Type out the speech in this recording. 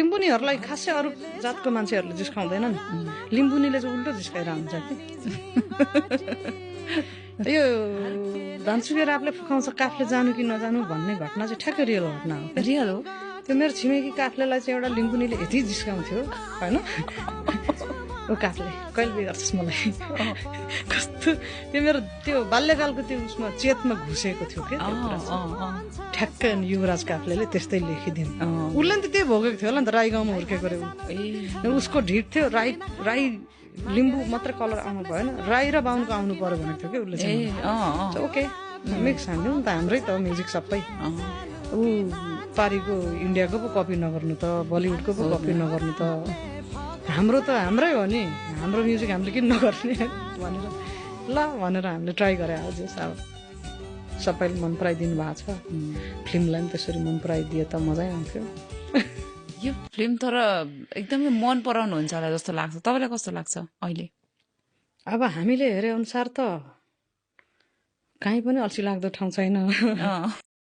लिम्बुनीहरूलाई खासै अरू जातको मान्छेहरूले जिस्काउँदैनन् लिम्बुनीले चाहिँ उल्टो जिस्काएर हुन्छ कि यो धनसुके रापले फकाउँछ काफले जानु कि नजानु भन्ने घटना चाहिँ ठ्याक्कै रियल घटना हो रियल हो त्यो मेरो छिमेकी काफलेलाई चाहिँ एउटा लिम्बुनीले यति जिस्काउँथ्यो होइन ऊ काफले कहिले बिगार्छस् मलाई कस्तो त्यो मेरो त्यो बाल्यकालको त्यो उसमा चेतमा घुसेको थियो क्या ठ्याक्कै युवराज काफले त्यस्तै लेखिदिनु उसले नि त त्यही भोगेको थियो होला नि त राई गाउँमा हुर्केको रे उसको ढिट थियो राई लिम्बू मात्रै कलर आउनु भएन राई र बाहुनको आउनु पर्यो भनेको थियो कि उसले चाहिँ ओके मिक्स हान्यो नि त हाम्रै त म्युजिक सबै ऊ पारीको इन्डियाको पो कपी नगर्नु त बलिउडको पो कपी नगर्नु त हाम्रो त हाम्रै हो नि हाम्रो म्युजिक हामीले किन नगर्ने भनेर ल भनेर हामीले ट्राई गरे आज अब सबैले मन पराइदिनु भएको छ फिल्मलाई पनि त्यसरी मन पराइदिए त मजै आउँथ्यो यो फिल्म तर एकदमै मन पराउनुहुन्छ होला जस्तो लाग्छ तपाईँलाई कस्तो लाग्छ अहिले अब हामीले हेरे अनुसार त कहीँ पनि अल्छी लाग्दो ठाउँ छैन